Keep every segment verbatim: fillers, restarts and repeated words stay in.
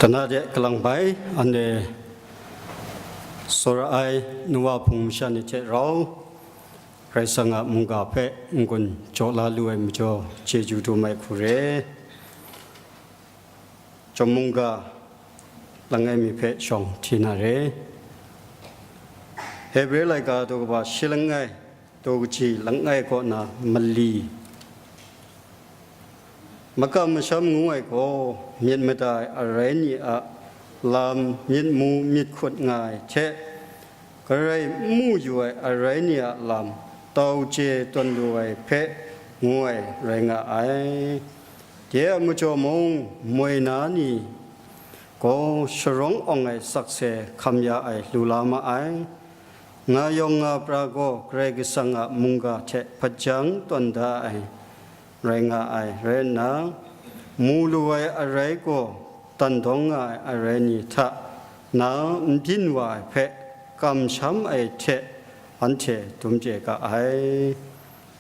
Tana de kalang bai, anhte tsawra ai nuwa hpung masha ni hte rau, Karai Kasang a mungga hpe n-gun jaw la lu ai majaw, chyeju dum ai hku re. Chyawm mungga langai mi hpe shawng hti na re. Hebre laika daw kaba shi langai, daw kaji langai kaw na mali. Makam masham ngu ai gaw, myit mada ai arai ni a lam myit mu myit hkut nga ai hte, Karai n mu yu ai arai ni a lam tau chye tawn lu ai hpe ngu ai rai nga ai. De a majaw mung, moi na ni gaw sharawng awng ai sakse hkam ya ai lu la ma ai. Nga yawng nga pra gaw Karai Kasang a mungga hte hpajang tawn da ai rai nga ai rai nna, mu lu ai arai gaw dan dawng nga ai arai ni hta na n byin wa ai hpe kamsham ai hte anhte dum chye ga ai.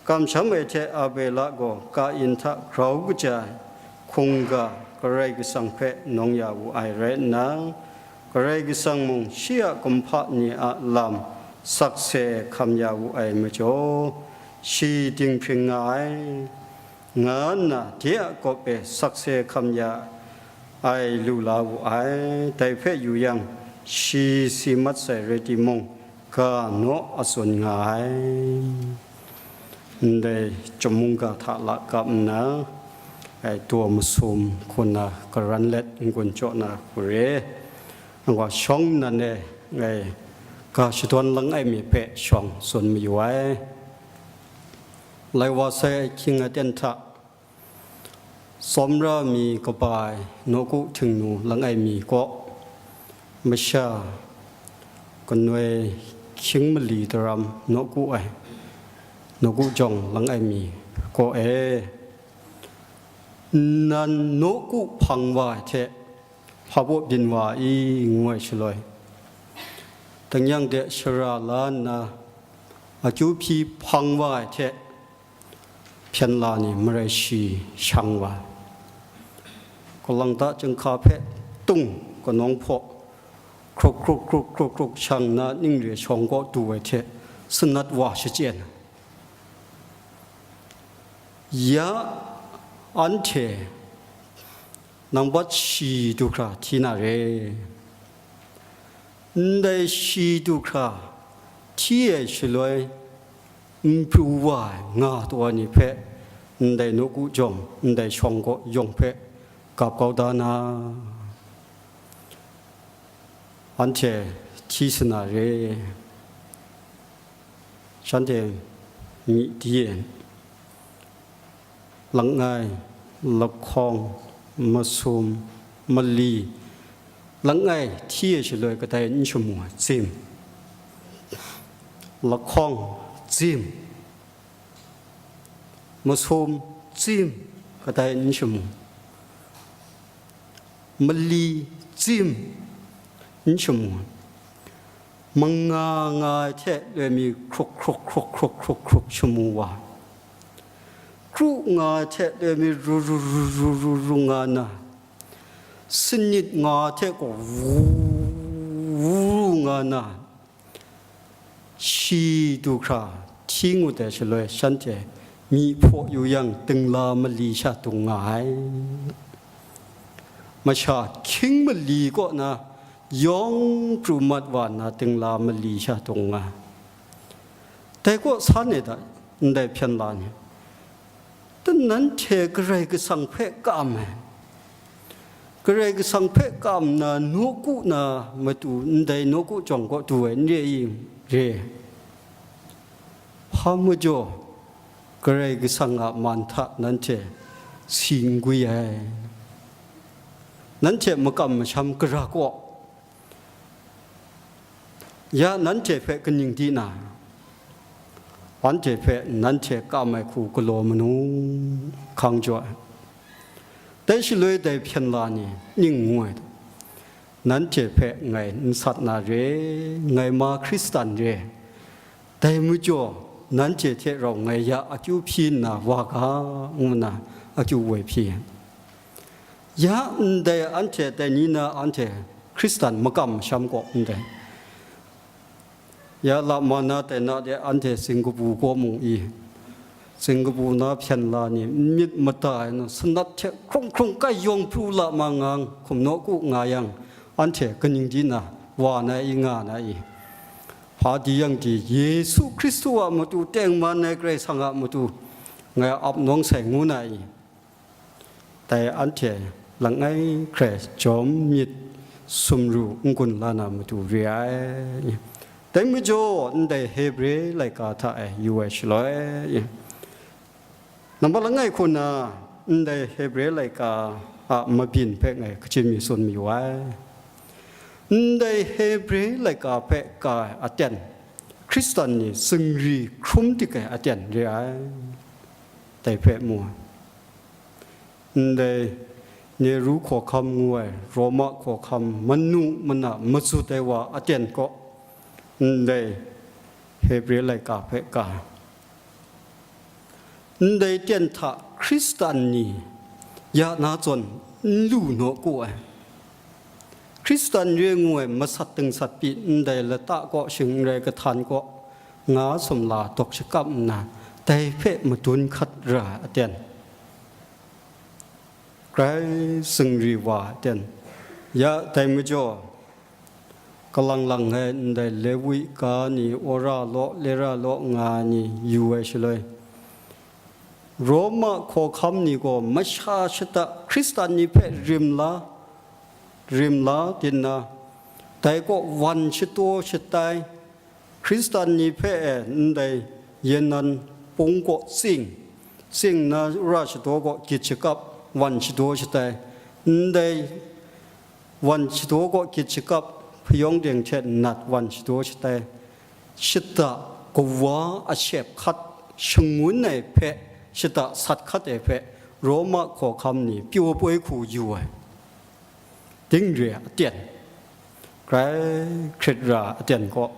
Kamsham ai hte Abela gaw Kain hta grau kaja ai hkungga Karai Kasang hpe nawng ya wu ai rai nna, Karai Kasang mung shi a kumhpa ni a lam sakse hkam ya wu ai majaw, shi dinghpring nga ai, nga nna de a kawp e sakse hkam ya ai lu la wu ai. Dai hpe yu yang, shi si mat sai rai timung, ga naw a tsun nga ai. Ndai chyawm mungga hta lakap nna, ai daw masum hku na karan let n-gun jaw na hku re. Nang gaw shawng nnan e, ngai ga shadawn langai mi hpe shawng tsun mayu ai. Lai wa sai ahkying aten hta, tsawmra mi kaba ai nawku htingnu langai mi kaw, masha kanoi hkying mali daram nawku ai, nawku jawng langai mi kaw e, nnan nawku hpang wa ai hte, hpa baw byin wa i, ngu ai shaloi, dang yang de shara la nna, akyu hpyi hpang wa ai hte, hpyen la ni marai shi shang wa, galang ta chyinghka hpe tung kanawng hpaw, hkruk hkruk hkruk hkruk hkruk shang na ning re shawng kaw du ai hte, sanat wa shachyen. Ya, anhte nang bat shi du hkra hti na re. Ndai shi du hkra hti ai shaloi, n pru wa ai nga taw ai ni hpe, ndai nawku jawng, ndai shawng kaw yawng hpe gap kau da na, anhte hti sa na re. Shanhte myi di e, langai, lahkawng, masum, mali, langai hti e shaloi kadai n shamu ai, tsim, lahkawng, tsim, masum, tsim, kadai n shamu, mali, tsim, n shamu, manga nga ai hte loi mi hkruk hkruk hkruk hkruk hkruk hkruk shamu wa, kru nga ai hte loi mi ru ru ru ru ru ru nga na, sanit nga ai hte gaw wu wu wu nga na, shi du hkra hti ngut ai shaloi, shanhte myi hpaw yu yang, dingla mali sha dung nga ai. Masha hkying mali kaw na yawng pru mat wa nna, dingla mali sha dung nga ai. Dai kaw san e da, ndai hpyen la ni, dan nanhte Karai Kasang hpe kam ai, Karai Kasang hpe kam na nawku na matu ndai nawku jawng kaw du ai n re i? Re. Hpa majaw, Karai Kasang a man hta nanhte si n gwi ai. Nanhte makam masham gara kaw, ya nanhte hpe kaning di na, anhte hpe nanhte kam ai hku galaw manu, hkang jaw ai. Dai shaloi dai hpyen la ni ning ngu ai, nanhte hpe ngai n sat na re, ngai ma Hkristan re, dai majaw nanhte hte rau ngai ya akyu hpyi nna wa ga, ngu nna akyu woi hpyi. Ya ndai anhte dai ni na anhte Hkristan makam masham kaw ndai. Ya lama na tai na de anhte singkabu kaw mung i, singkabu na hpyen la ni n myit mada ai nu, sanat hte hkrung hkrung kai yawng pru lama ngang hkum nawku nga yang, anhte kaning di na wa na i, nga na i? Hpa di yang di, Yesu Hkristu a matu tengman ai Karai Kasang a matu ngai ap nawng sai ngu na i? Dai anhte langai hkrai jawm myit sumru n-gun la na matu re ai. Dai majaw, ndai Hebre laika hta e yu ai shaloi, nambat langai hku na, ndai Hebre laika a mabyin hpe ngai kachyim mi tsun mayu ai. Ndai Hebre laika hpe ka ai aten, Hkristan ni zingri hkrum dik ai aten re ai. Dai hpe mu ai. Ndai Neru hkawhkam ngu ai Roma hkawhkam manu mana mazut ai wa aten kaw, ndai Hebre laika hpe ka ai. Ndai ten hta Hkristan ni ya na zawn n lu nawku ai. Hkristan re ngu ai masat dingsat pyi ndai lata kaw shing n rai kahtan kaw nga sumla dawk shakap nna, dai hpe madun hkat ra ai aten. Grai zingri wa ai aten. Ya dai majaw, kalang lang ai ndai Lewi ga ni, Ora law, Lera law nga ai ni yu ai shaloi, Roma hkawhkam ni gaw masha shata Hkristan ni hpe rim la, rim la din na, dai kaw wan shadaw shatai, Hkristan ni hpe e ndai yen nan pung kaw tsing, tsing na ra shadaw kaw gyit shakap, wan shadaw shatai, ndai wan shadaw kaw gyit shakap, hpayawng deng hte nat wan shadaw shatai, shada kawa a shep hkat, shangun ai hpe shada sat hkat ai hpe, Roma hkawhkam ni pyaw poi hku yu ai. Ding re ai aten, grai hkrit ra ai aten kaw,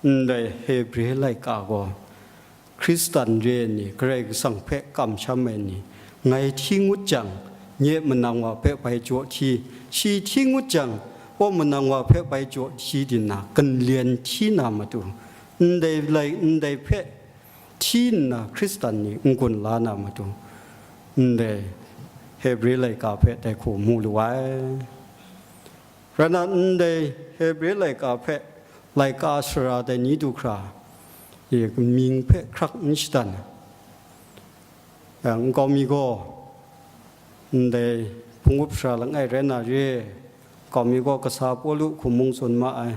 ndai Hebre laika gaw, Hkristan re ai ni, Karai Kasang hpe kamsham ai ni, ngai hti ngut jang, nye manang wa hpe bai jaw hti, shi hti ngut jang, aw manang wa hpe bai jaw hti din na, kanlen hti na matu, ndai lai, ndai hpe hti nna Hkristan ni n-gun la na matu, ndai Hebre laika hpe dai hku mu lu ai. Rai nna, ndai Hebre laika hpe laika sara dai ni du hkra, e, mying hpe hkrak n shadan ai. Nkau mi gaw, ndai hpung up sara langai rai na re, nkau mi gaw kasa Pawlu hkum mung tsun ma ai,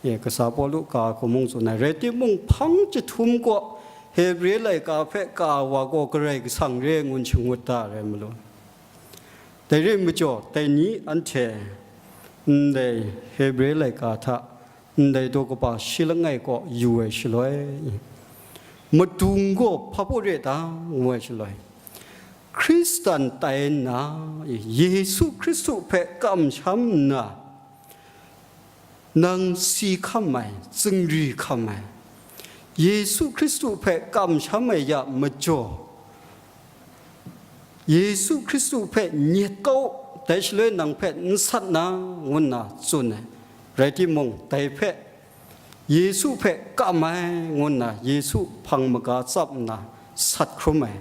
e, kasa Pawlu ga hkum mung tsun ai, rai timung, hpang chyahtum kaw Hebre laika hpe ka wa gaw Karai Kasang re ngun shangut da rai malu. Dai rai majaw, dai ni anhte ndai Hebre laika hta ndai daw kaba shi langai kaw yu ai shaloi, madung gaw hpa baw re ta ngu ai shaloi, Hkristan tai nna, Yesu Hkristu hpe kamsham nna, nang si hkam ai, zingri hkam ai, Yesu Hkristu hpe kamsham ai ya majaw, Yesu Hkristu hpe nyet kau, dai shaloi nang hpe n sat na, ngu nna tsun ai. Rai timung, dai hpe Yesu hpe kam ai, ngu nna Yesu hpang maga tsap nna sat hkrum ai.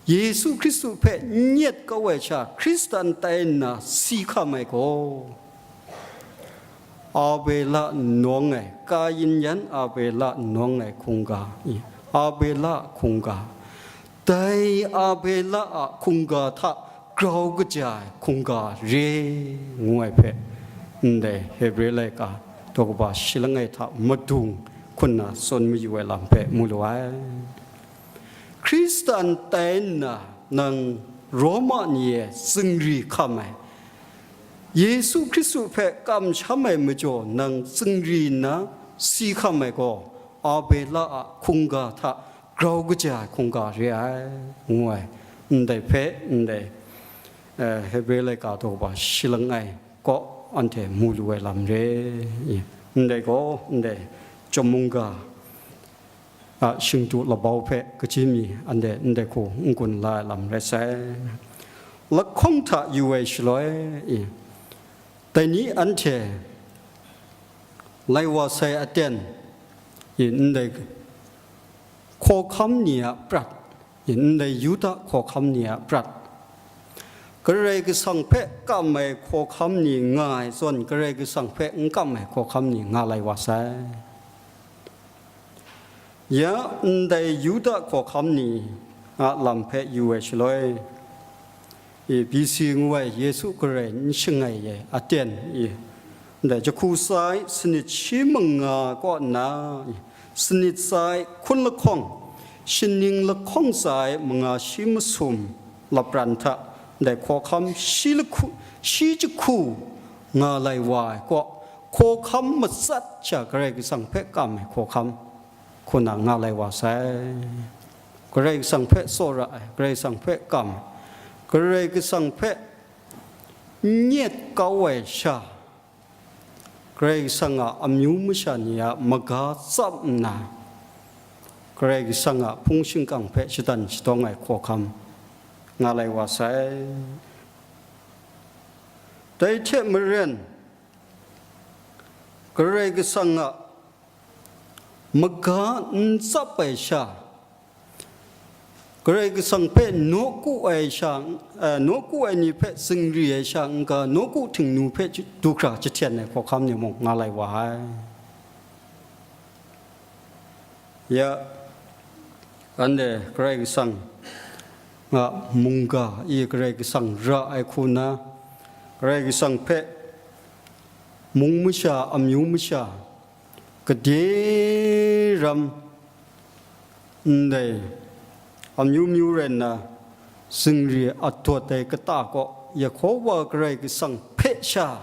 Yesu Hkristu hpe n nyet kau ai sha, Hkristan tai nna si hkam ai gaw, Abela nawng ai, Kayin yan Abela nawng ai hkungga, i, Abela hkungga, dai Abela a hkungga hta grau kaja ai hkungga re, ngu ai hpe, ndai Hebre laika daw kaba shi langai hta madung hkun na tsun mayu ai lam hpe mu lu ai. Hkristan tai nna nang Roma ni e zingri hkam ai, Yesu Hkristu hpe kamsham ai majaw nang zingri nna si hkam ai gaw, Abela a hkungga hta grau kaja ai hkungga re ai, ngu ai. Ndai hpe, ndai, eh, Hebre laika daw kaba shi langai kaw anhte mu lu ai lam re. Ndai gaw, ndai chyawm mungga a shingtu labau hpe kachyi mi anhte ndai hku n-gun la ai lam rai sai. lahkawng hta yu ai shaloi, i, dai ni anhte lai wa sai aten, i, ndai hkawhkam ni a prat, i, ndai Yuda hkawhkam ni a prat, Karai Kasang hpe kam ai hkawhkam ni nga ai zawn, Karai Kasang hpe n kam ai hkawhkam ni nga lai wa sai. Ya ndai Yuda hkawhkam ni a lam hpe yu ai shaloi, i, B C ngu ai Yesu Karai n shangai ai aten, i, ndai jahku sai sanit shi manga kaw nna, i, sanit sai hkun lahkawng, shaning lahkawng sai manga shi masum lapran hta, ndai hkawhkam shi lahku, shi jahku nga lai wa ai kaw, hkawhkam matsat sha Karai Kasang hpe kam ai hkawhkam hku na nga lai wa sai. Karai Kasang hpe tsawra ai, Karai Kasang hpe kam ai, Karai Kasang hpe nyet kau ai sha, Karai Kasang a amyu masha ni a maga tsap nna, Karai Kasang a hpung shingkang hpe shatan shatawng ai hkawhkam nga lai wa sai. Dai hte maren, Karai Kasang a maga n tsap ai sha, Karai Kasang hpe nawku ai sha, eh, nawku ai ni hpe zingri ai sha n-ga, nawku htingnu hpe du hkra jahten ai hkawhkam ni mung nga lai wa ai. Ya, anhte Karai Kasang a mungga i Karai Kasang ra ai hku nna, Karai Kasang hpe mung masha, amyu masha, gade ram ndai amyu myu rai nna, zingri adawt ai kata kaw Yehova Karai Kasang hpe sha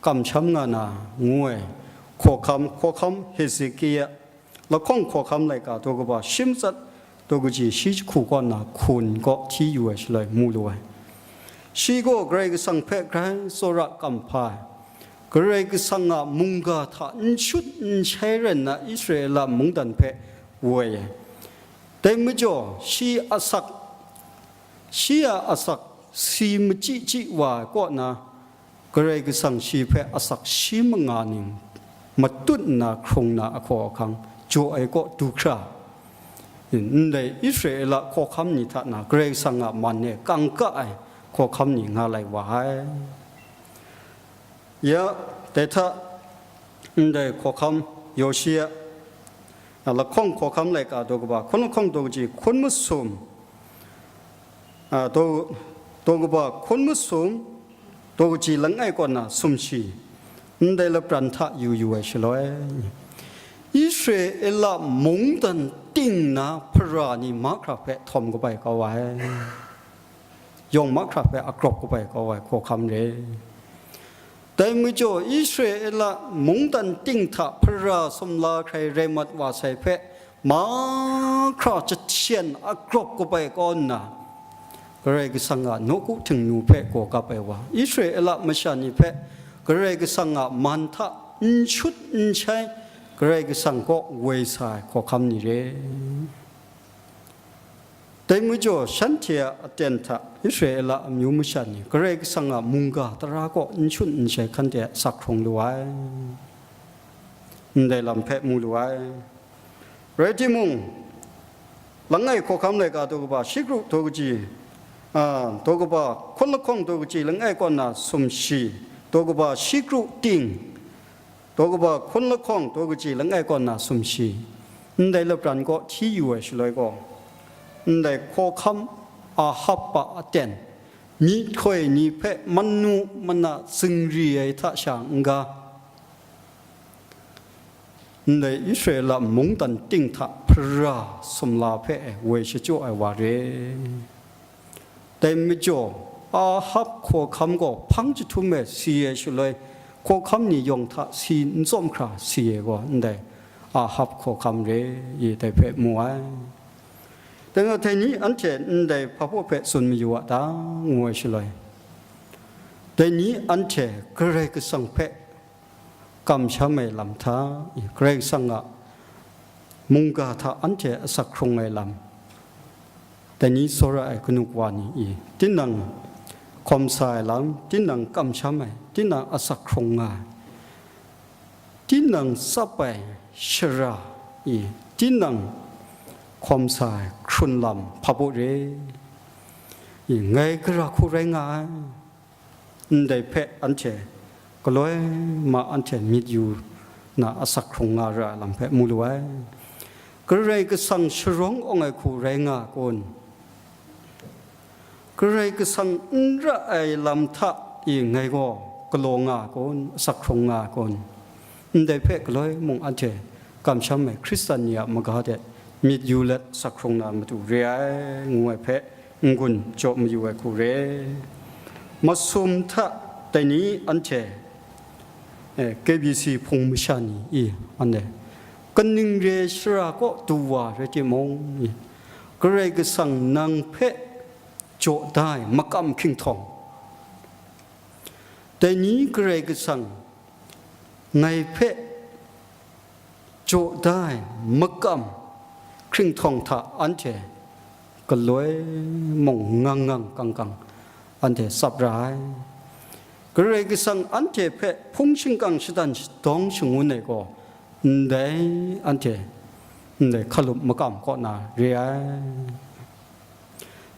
kamsham nga na ngu ai hkawhkam, hkawhkam Hezekia, lahkawng hkawhkam laika daw kaba shi matsat daw kaji shi jahku kaw nna hkun kaw hti yu ai shaloi mu lu ai. Shi gaw Karai Kasang hpe grai tsawra kam hpa ai, Karai Kasang a mungga hta n shut n shai rai nna Israela mungdan hpe woi ai. Dai majaw shi asak, shi a asak si machyi chyi wa ai kaw na, Karai Kasang shi hpe asak shi manga ning matut nna hkrung na ahkaw ahkang jaw ai kaw du hkra, ndai Israela hkawhkam ni hta na Karai Kasang a man e kangka ai hkawhkam ni nga lai wa ai. Ya, dai hta ndai hkawhkam Yoshia, a, lahkawng hkawhkam laika daw kaba hkun lahkawng daw kaji hkun masum, a, daw, daw kaba hkun masum, daw kaji langai kaw na sumshi, ndai lapran hta yu yu ai shaloi, Israela mungdan ting na hpara ni mahkra hpe htawm kabai kau ai, yawng mahkra hpe agrawp kabai kau ai hkawhkam re. Dai majaw, Israela mungdan ting hta hpara sumla hkrai rai mat wa sai hpe, mahkra jahten agrawp kabai kau nna, Karai Kasang a nawku htingnu hpe gaw gap ai wa, Israela masha ni hpe Karai Kasang a man hta n shut n shai, Karai Kasang kaw woi sa ai hkawhkam ni re. Dai majaw, shanhte a aten hta Israela amyu masha ni Karai Kasang a mungga tara kaw n shut n shai hkan de asak hkrung lu ai, ndai lam hpe mu lu ai. Rai timung, langai hkawhkam laika daw kaba shi kru daw kaji, a, daw kaba hkun lahkawng daw kaji langai kaw na sumshi, daw kaba shi kru ting, daw kaba hkun lahkawng daw kaji langai kaw na sumshi, ndai lapran kaw hti yu ai shaloi gaw, ndai hkawhkam Ahab a aten, myihtoi ni hpe manu mana zingri ai hta sha n-ga, ndai Israela mungdan ting hta hpara sumla hpe woi shachyaw ai wa re. Dai majaw, Ahab hkawhkam gaw hpang jahtum e si ai shaloi, hkawhkam ni yawng hta si n tsawm hkra si ai gaw ndai Ahab hkawhkam re, i dai hpe mu ai. Dai majaw, dai ni anhte ndai hpa hpaw hpe tsun mayu a ta, ngu ai shaloi, dai ni anhte Karai Kasang hpe kamsham ai lam hta, Karai Kasang a mungga hta anhte asak hkrung ai lam, dai ni tsawra ai kanu wa ni i, tinang hkawm sa ai lam, tinang kamsham ai, tinang asak hkrung nga ai, tinang tsap ai shara i, tinang hkawm sa ai hkrun lam hpa baw re i, ngai gara hku rai nga ai. Ndai hpe anhte galoi ma anhte myit yu na asak hkrung nga ra ai lam hpe mu lu ai. Karai Kasang sharawng awng ai hku rai nga kun? Karai Kasang n ra ai lam hta e ngai gaw galaw nga ai kun, asak hkrung nga ai kun? Ndai hpe galoi mung anhte kamsham ai Hkristan ni a maga de myit yu let asak hkrung na matu re ai, ngu ai hpe n-gun jaw mayu ai hku re. Masum hta dai ni anhte, eh, K B C hpung masha ni i, anhte kaning re shara kaw du wa rai timung, Karai Kasang nang hpe jaw da ai makam hkinghtawng, dai ni Karai Kasang ngai hpe jaw da ai makam hkinghtawng hta anhte galoi mung ngang ngang kang kang anhte tsap ra ai. Karai Kasang anhte hpe hpung shingkang shatan shadawng shangun ai gaw ndai anhte ndai hkalup makam kaw na re ai.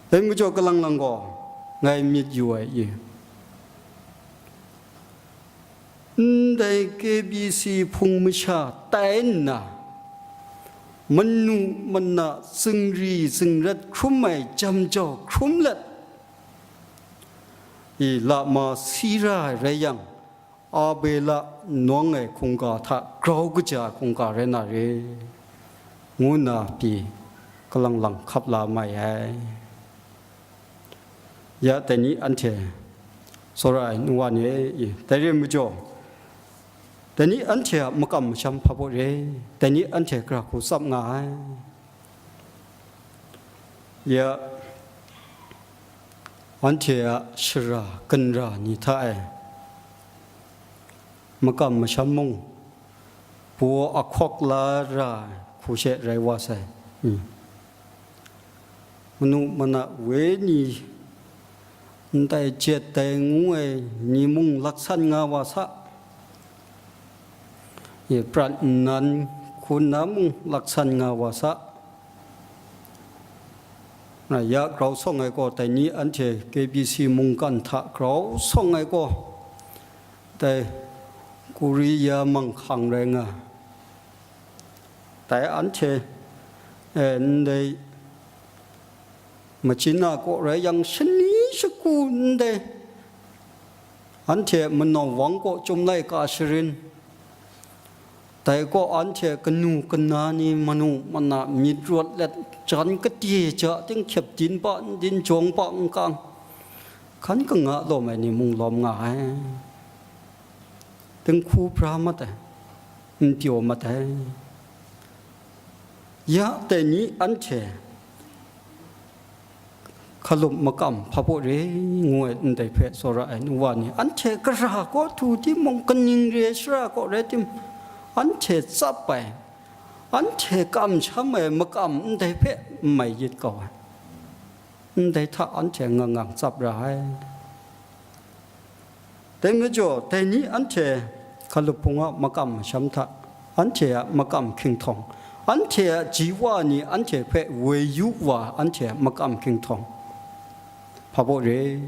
Dai majaw kalang lang gaw ngai myit yu ai i, ndai K B C hpung masha tai nna, manu mana zingri zingrat hkrum ai jam jau hkrum let, i lama si ra ai rai yang, Abela nawng ai hkungga hta grau kaja ai hkungga rai na re, ngu nna pyi kalang lang hkap la mai ai. Ya, dai ni anhte tsawra ai nu wa ni e, dai re ai majaw, dai ni anhte a makam masham hpa baw re, dai ni anhte gara hku tsap nga ai. Ya, anhte a shara ginra ni hta e makam masham mung, baw ahkawk la ra ai hku she rai wa sai. Hmm. Manu mana wenyi ndai jet dai ngu ai ni mung laksan nga wa sa, ye prat nnan hku nna mung laksan nga wa sa. Na ya grau sawng ai gaw, dai ni anhte K B C mungkan hta grau sawng ai gaw, dai Korea manghkang rai nga, dai anhte, eh, ndai machin a kaw rai yang, shani shagu ndai anhte manawng wang kaw Chyum laika sharin, dai kaw anhte kanu kana ni manu mana myit rawt let, jan kade ja ting hkyep din pa n din jawng pa n kang, hkan kanga lawm ai ni mung lawm nga ai. Dinghku bra mat ai, n pyaw mat ai. Ya dai ni anhte hkalup makam hpa baw re ngu ai ndai hpe tsawra ai nu wa ni, anhte gara kaw du timung, kaning re ai shara kaw rai tim, anhte tsap ai, anhte kamsham ai makam ndai hpe n mai yit kau ai, ndai hta anhte ngang ngang tsap ra ai. Dai majaw, dai ni anhte hkalup hpung a makam masham hta, anhte a makam hkinghtawng, anhte a ji wa ni anhte hpe woi yu wa, anhte a makam hkinghtawng hpa baw re.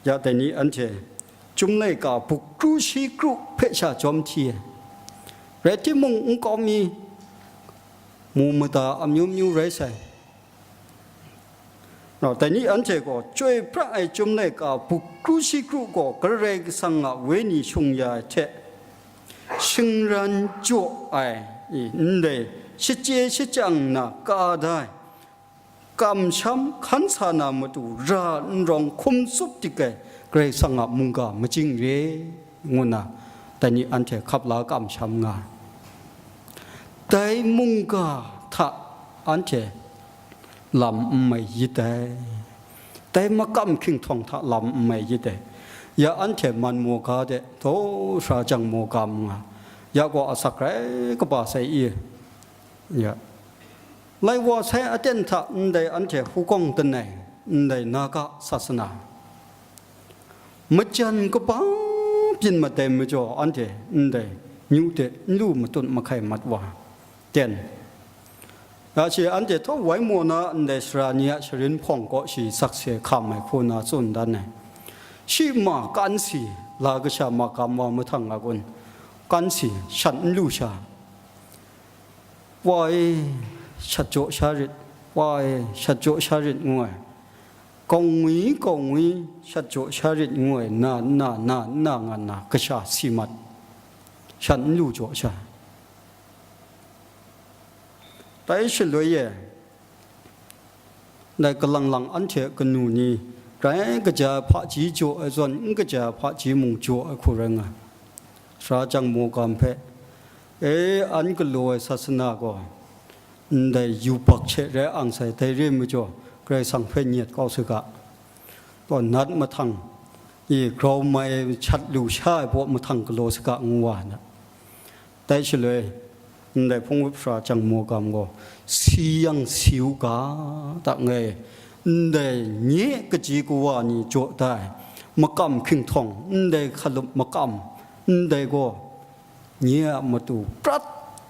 Ya dai ni anhte Chyum laika buk kru shi kru hpe sha jawm hti ai, rai timung, nkau mi mu mada amyu myu rai sai. Nau, dai ni anhte gaw chyoi pra ai Chyum laika buk kru shi kru gaw Karai Kasang a Wenyi shung ya ai hte, shingran jaw ai, i, ndai shachye shachyang na ka da ai, kamsham hkan sa na matu ra n rawng hkum tsup dik ai Karai Kasang a mungga majing re, ngu nna dai ni anhte hkap la kamsham nga ai. Dai mungga hta anhte lam n mai yit ai, dai makam hkinghtawng hta lam n mai yit ai. Ya anhte man maw ga de, daw sara jang maw ga mu nga, ya gaw asak rai kaba sai i, ya, Lai wa sai aten hta ndai anhte hukawng langai, ndai Naga sasana, majan kaba byin mat ai majaw, anhte ndai nyu de n lu matut mahkai mat wa, ten. Ya shi anhte htaw wai maw na ndai sara ni a sharin hpawng kaw shi sakse hkam ai hku na tsun dan ai. Shi ma kan si, la kasha magam wa mahtang a kun, kan si, shat n lu sha, wa e, shat jaw sha rit, wa e, shat jaw sha rit, ngu ai. Gaw ngwi, gaw ngwi, shat jaw sha rit, ngu ai, na, na, na, na, nga nna kasha si mat, shat n lu jaw sha. Dai shaloi e, dai kalang lang anhte kanu ni, grai kaja ai hpaji jaw ai zawn, n kaja ai hpaji mung jaw ai hku rai nga ai. Sara Jang Mawgam hpe, e, an galaw ai sasana gaw, ndai yubak hte rai ang sai, dai re ai majaw, Karai Kasang hpe nyet kau saga, taw nat mahtang, e, grau mai shat lu sha ai baw mahtang galaw saga, ngu wa na. Dai shaloi, ndai hpung wup sara Jang Mawgam gaw, si yang si u ga, ta ngai, ndai nye kaji kawa ni jaw da ai makam hkinghtawng, ndai hkalup makam, ndai gaw, nye a matu prat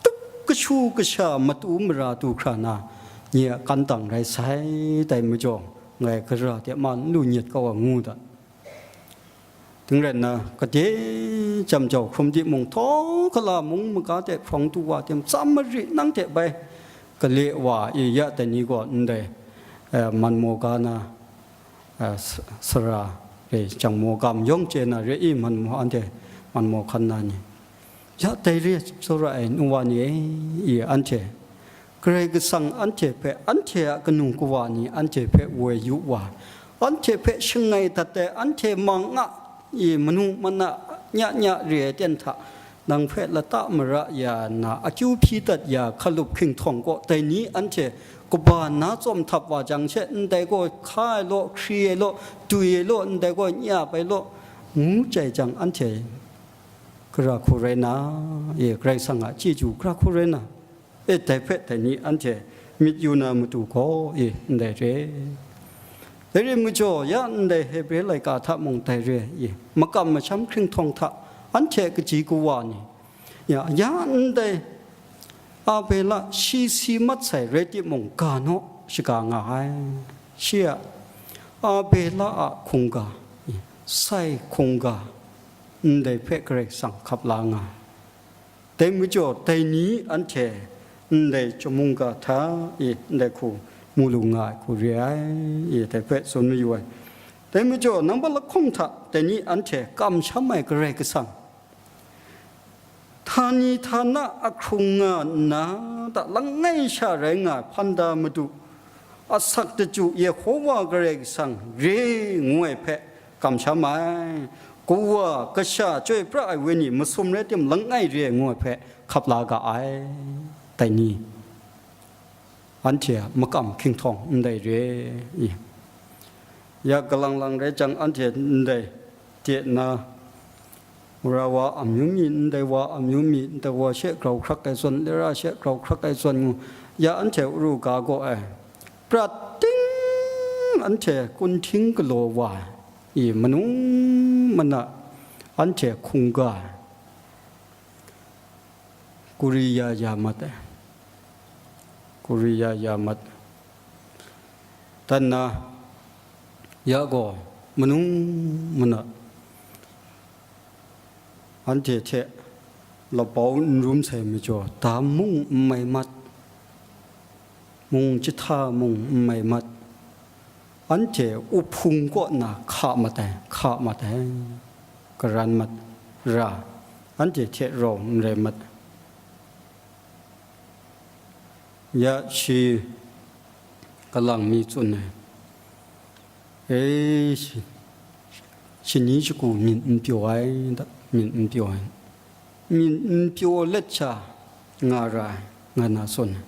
tup kashu kasha matu mara du hkra na, nye a kantang rai sai, dai majaw, ngai gara de ma n lu nyet kau ai, ngu da. Ding rai nna, gade jam jau hkrum timung, htaw gala mung maga de hprawng du wa tim, tsam mari nang hte bai gale wa e, ya dai ni gaw ndai, eh, man maw ga na, eh, s-, sara re, Jang Mawgam yawng chye na re i, man maw, anhte man maw hkan na ni. Ya dai re tsawra ai nu wa ni e, i anhte, Karai Kasang anhte hpe, anhte a kanu kawa ni anhte hpe woi yu wa, anhte hpe shangai dat ai, anhte mang a, i manu mana nya nya re ai ten hta, nang hpe lata mara ya nna, akyu hpyi dat ya hkalup hkinghtawng kaw, dai ni anhte kaba na tsawm htap wa jang she, ndai gaw hka ai law, hkri ai law, dwi ai law, ndai gaw n-ap ai law, ngu jai jang, anhte gara hku rai na, e, Karai Kasang a chyeju gara hku rai na, e, dai hpe dai ni anhte myit yu na matu gaw, e, ndai re. Dai re majaw, ya ndai Hebre laika hta mung dai re, e, makam masham hkringhtawng hta anhte kaji kawa ni, ya, ya ndai Abela shi si mat sai rai timung, ga naw shaga nga ai. Shi a, Abela a hkungga, sai hkungga, ndai hpe Karai Kasang hkap la nga ai. Dai majaw, dai ni anhte ndai chyum mungga hta e ndai hku mu lu nga ai hku re ai, e, dai hpe tsun mayu ai. Dai majaw, nambat lahkawng hta dai ni anhte kamsham ai Karai Kasang, htani htana ahkrung nga nna, ta langai sha rai nga ai hpanda madu, asak daju Yehowa Karai Kasang re ngu ai hpe kamsham ai. Kawa kasha chyoi pra ai wenyi masum rai tim, langai re ngu ai hpe hkap la ga ai. Dai ni anhte a makam hkinghtawng ndai re i. Ya galang lang rai jang, anhte ndai de na, mara wa amyu mi, ndai wa amyu mi, ndai wa she grau hkrak ai zawn, lera she grau hkrak ai zawn ngu, ya anhte uru ga gaw ai. Prat ting anhte kunhting galaw wa ai, i manu mana anhte hkungga ai. Kuri ya ya mat ai, kuri ya ya mat ai. Dan na, ya gaw manu mana anhte hte lapau n rum sai majaw, dam mung n mai mat, mung jahta mung n mai mat, anhte uhpung kaw na hka mat ai, hka mat ai, karan mat ra, anhte hte rau n rai mat. Ya shi galang mi tsun ai, e, shi-, shani shagu myit n pyaw ai, da, myit n pyaw ai, myit n pyaw let sha nga ra ai, nga na tsun ai.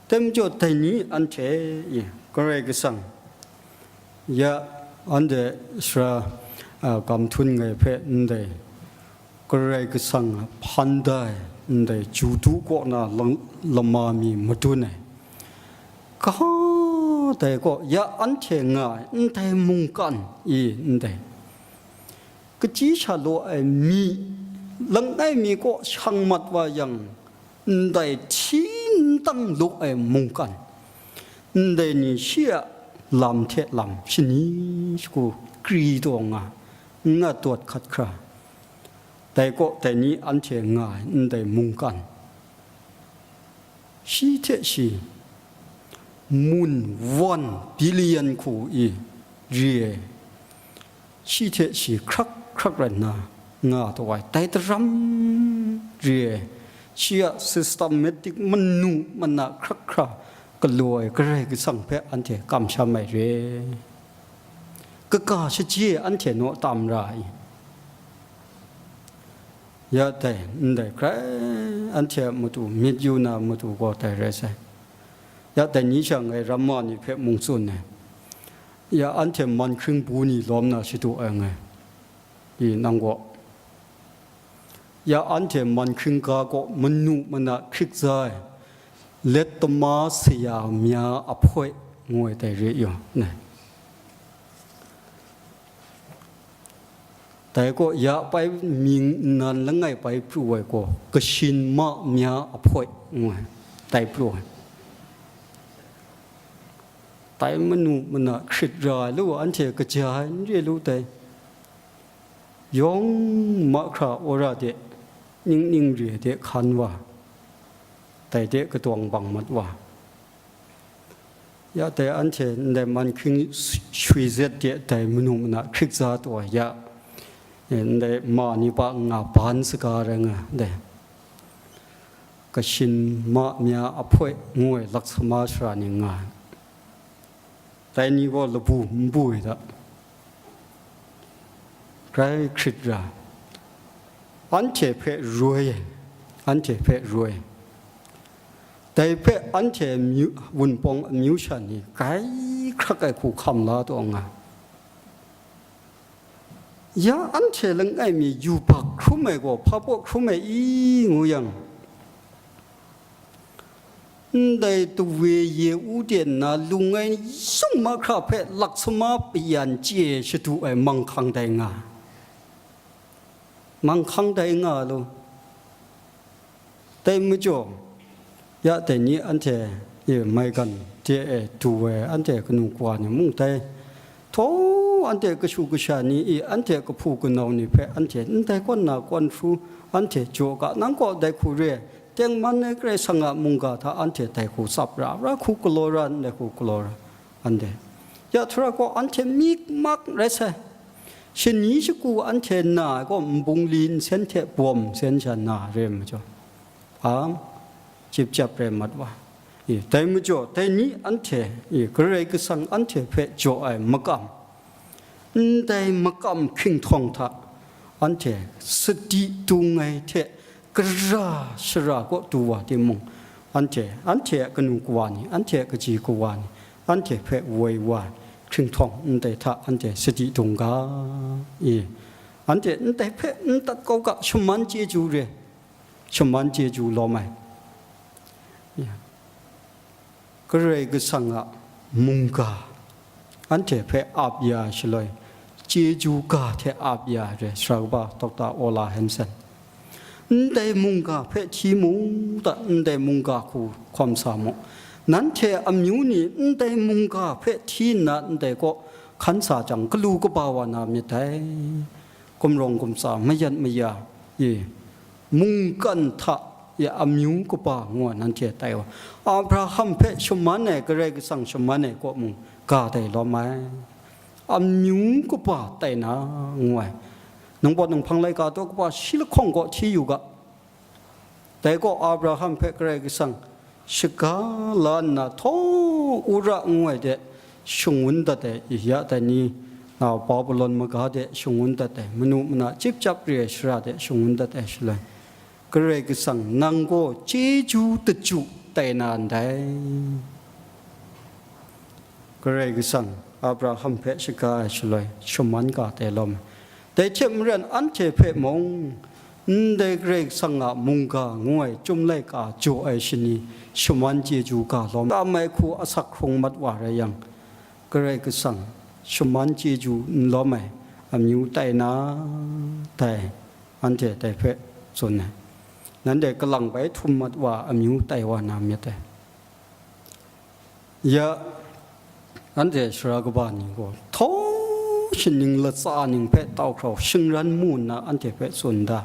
Dai majaw, dai ni anhte e Karai Kasang, ya anhte sara, a, gam htum nngai hpe ndai Karai Kasang a hpan da ai ndai Judu kaw na lang-, lama mi madun ai, Ga dai gaw ya anhte nga ai ndai mungkan i ndai, kachyi sha law ai mi, langai mi kaw shang mat wa yang, ndai hti n tang law ai mungkan, ndai ni shi a lam hte lam shani shagu kri taw nga, nga dawt hkat hkra, dai kaw dai ni anhte nga ai ndai mungkan, shi hte shi mun wan bilian hku i re ai, shi hte shi hkrak hkrak rai nna nga taw ai, dai daram re ai, shi a systematic manu mana hkrak hkra galaw ai Karai Kasang hpe anhte kamsham ai re. Kaga shaji e anhte naw tam ra i? Ya dai, ndai hkrai anhte a matu, myit yu na matu gaw dai rai sai. Ya dai ni sha ngai ramma ni hpe mung tsun ai. Ya anhte man hkring bu ni lawm na shadu ai ngai, i nang gaw. Ya anhte man hkring ga gaw manu mana hkrik za ai, let tama saya mya ahpoi ngu ai dai re yaw, ne. Dai gaw ya pai mying nnan langai pai pru ai gaw, kashin ma mya ahpoi ngu ai, dai pru ai. Dai manu mana hkrit ra ai lu anhte kaja ai n re lu dai. Yawng mahkra wora de, ning ning re de hkan wa, dai de kadawng bang mat wa. Ya dai anhte ndai man hkring shwi zet de dai manu mana hkrik za taw ya, ndai ma ni pa nga ban saga rai nga, dai kashin ma mya ahpoi ngu ai laksama sara ni nga ai. Dai ni gaw labu n bu ai hta, grai hkrit ra, anhte hpe roi ai, anhte hpe roi ai. Dai hpe anhte amyu, wunpawng amyu sha ni grai hkrak ai hku hkam la taw nga. Ya anhte langai mi yubak hkrum ai gaw hpa baw hkrum ai i ngu yang, ndai tawe ye u de nna lung ai yawng mahkra hpe laksama payan chye shadu ai manghkang dai nga, manghkang dai nga lu. Dai majaw, ya dai ni anhte e maigan de e du ai anhte kanu kawa ni mung dai, htaw anhte kashu kasha ni i anhte kahpu kanau ni hpe anhte ndai kawn na kawn hkru anhte jaw ga, nang kaw dai hku re ai, tengman ai Karai Kasang a mungga hta anhte dai hku tsap ra ra, hku galaw ra, ndai hku galaw ra. Anhte ya htura gaw anhte mik mak rai sai. Shani shagu anhte na ai gaw, nbungli nsen hte bawm nsen sha na re ai majaw, a, chyip chyap rai mat wa. I, dai majaw, dai ni anhte, i, Karai Kasang anhte hpe jaw ai makam, ndai makam hkinghtawng hta anhte sadi dung ai hte, gara shara kaw du wa timung, anhte, anhte a kanu kawa ni, anhte a kaji kawa ni, anhte hpe woi wa ai hkinghtawng ndai hta anhte sadi dung ga i, anhte ndai hpe n tat kau ga, shaman chyeju re, shaman chyeju lawm ai. Ya. Karai Kasang a mungga anhte hpe ap ya ai shaloi, chyeju ga hte ap ya ai re, Sara kaba Dokta Ola Hanson. Ndai mungga hpe hti mu ta, ndai mungga hku hkawm sa mu. Nanhte amyu ni ndai mungga hpe hti nna ndai kaw hkan sa jang, galu kaba wa na myit dai. Gumrawng gumtsa, mayat maya, e, mungkan hta ya amyu kaba ngu ai nanhte tai wa. Abraham hpe shaman ai, Karai Kasang shaman ai kaw mung ga tai lawm ai. Amyu kaba tai na ngu ai. Nang pawt nang hpang laika taw kaba shi lahkawng kaw hti yu ga. Dai gaw Abraham hpe Karai Kasang shaga la nna htaw, Ura ngu ai de shung-un dat ai, ya dai ni, a, Babilon maga de shung-un dat ai, manu mana chyip chyap re ai shara de shung-un dat ai shaloi, Karai Kasang nang gaw chyeju daju tai na ndai. Karai Kasang Abraham hpe shaga ai shaloi, shaman ga tai lawm ai. Dai hte maren anhte hpe mung, Ndai Karai Kasang a mungga ngu ai Chyum laika jaw ai shani shaman chyeju ga lawm tam ai hku asak hkrung mat wa rai yang, Karai Kasang shaman chyeju n lawm ai amyu tai na, dai anhte dai hpe tsun ai. Nanhte kalang bai htum mat wa amyu tai wa na myit ai. Ya, anhte sara kaba ni gaw, htawng shaning latsa ning hpe tau hkrau shingran mu nna anhte hpe tsun da.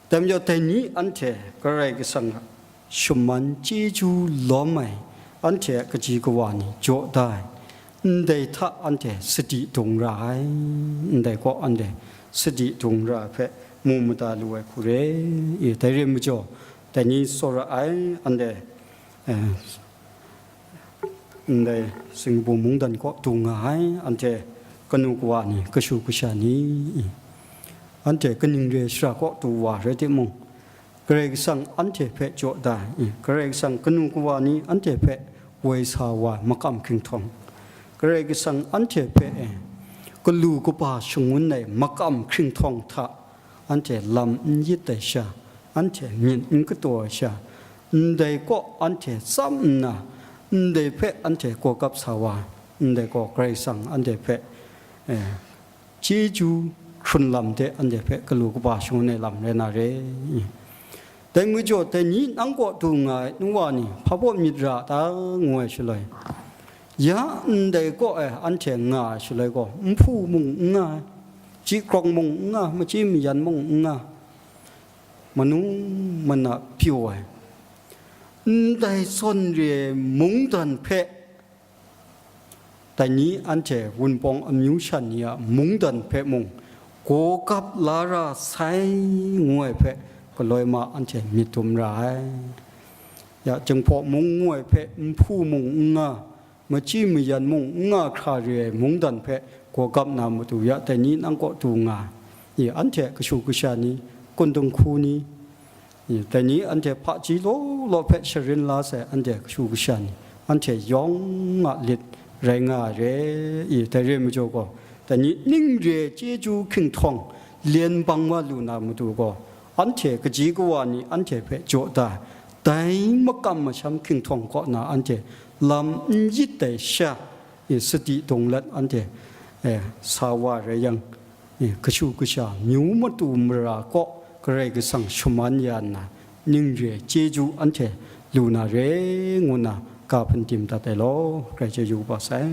Dai majaw, dai ni anhte Karai Kasang a shaman chyeju lawm ai anhte a kaji kawa ni jaw da ai, ndai hta anhte sadi dung ra ai, ndai kaw anhte sadi dung ra ai hpe mu mada lu ai hku re i. Dai re majaw, dai ni tsawra ai, anhte, eh, ndai Singapore mungdan kaw du nga ai, anhte kanu kawa ni, kashu kasha ni, anhte kaning re shara kaw du wa rai timung, Karai Kasang anhte hpe jaw da ai, Karai Kasang kanu kawa ni anhte hpe woi sa wa makam hkinghtawng, Karai Kasang anhte hpe, eh, galu kaba shangun ai makam hkinghtawng hta, anhte lam n yit ai sha, anhte myit n kataw ai sha, ndai kaw anhte tsam nna, ndai hpe anhte gawgap sa wa, ndai gaw Karai Kasang anhte hpe, eh, chyeju hkrun lam de anhte hpe galu kaba shangun ai lam rai na re. Dai majaw, dai ni nang kaw du nga ai nu wa ni, hpa baw myit ra ta ngu ai shaloi, ya ndai kaw e anhte nga ai shaloi gaw, nhpu mung n nga ai, chyi krawng mung n nga, machyi mayan mung n nga, manu mana pyaw ai, ndai zawn re ai mungdan hpe, dai ni anhte Wunpawng amyu shan ni a mungdan hpe mung gawgap la ra sai ngu ai hpe, galoi ma anhte myit dum ra ai. Ya, Jinghpaw mung ngu ai hpe nhpu mung n nga, machyi mayan mung n nga hkra re ai mungdan hpe gawgap na matu ya, dai ni nang kaw du nga, i anhte kashu kasha ni, kundung hku ni, i dai ni anhte hpaji law law hpe sharin la sai anhte kashu kasha ni, anhte yawng a lit rai nga ai re, i dai re majaw gaw, dai ni ning re chyeju hkinghtawng lyen bang wa lu na matu gaw, anhte kaji kawa ni anhte hpe jaw da ai, dai makam masham hkinghtawng kaw na anhte lam n yit ai sha, i sadi dung let anhte, eh, sa wa rai yang, eh, kashu kasha myu matu mara kaw Karai Kasang shaman ya nna, ning re chyeju anhte lu na re ngu nna ga hpun tim dat ai law, Karai chyeju kaba sai.